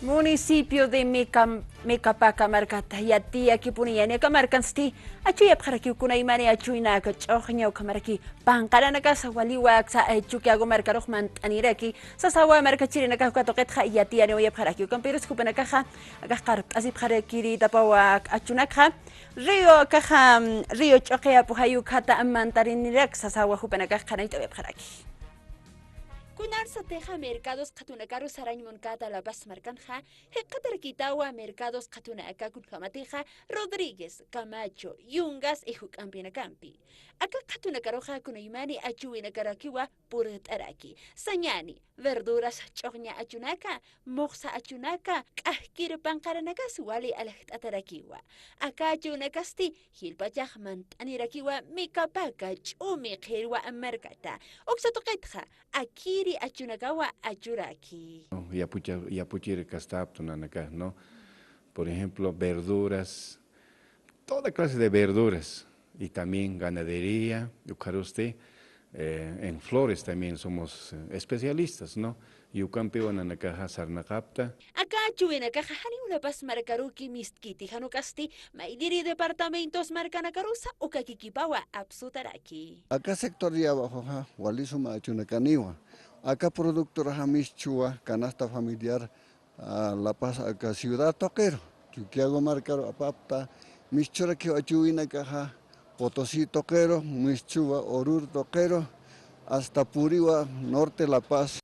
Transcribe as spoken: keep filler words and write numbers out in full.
Municipio de Meca-, Mecapaca markata yatiyakipuni, yaqha markansti achuyapxarakiw kunaymani achuynak ch'uxña ukhamaraki panqaranakasa waliwa aksa, eh, Chukiyawu markarux mant'aniraki sasawa markachirinakax uka tuqitxa yatiyaniwayapxarakiw. Ukampirus jupanakaxa akax qarp'asipxarakirïtapawa achunakxa río akaxa, mm, río Ch'uqi apujayu ukhata mantarinirak sasawa jupanakax qhanayt'awayapxaraki. Kunarsatixa mercados qhatunakaru sarañ munkata La Paz markanxa, jikxatarakïtawa mercados qhatunaka kunjamatixa Rodríguez, Camacho, Yungas y juk'ampinakampi. Aka qhatunakaruxa kunaymani achuwinakarakiwa purt'araki. Sañani, verduras ch'uxña achunaka, muxsa achunaka, k'ajkir panqaranakas wali aljt'atarakiwa. Aka achunakasti jilpachax mant'anirakiwa Mecapaca ch'umi qhirwa markata. Uksa tuqitxa akiri achunakawa achuraki. Yapucha-, yapuchir kastaptu nanakax, ¿no? Por ejemplo, verduras, toda clase de verduras, y también ganadería, ukharusti, eh, en flores también somos, eh, especialistas, ¿no? Y ukampiwa nanakaxa sarnaqapta. Aka achuwinakaxa janiw La Paz markaruki mistkiti, jan ukasti mayliri departamentos markanakarusa uka kikipawa apsutaraki. Aka sector de abajoxa wali suma achunakaniwa. Aka productoraxa mischhuwa canasta familiar, ah, La Paz aka ciudad tuqiru, Chukiyawu markaru apapta, mischhurakiw achuwinakaxa Potosí tuqiru, mischhuwa Oruro tuqiru, hasta puriwa Norte La Paz,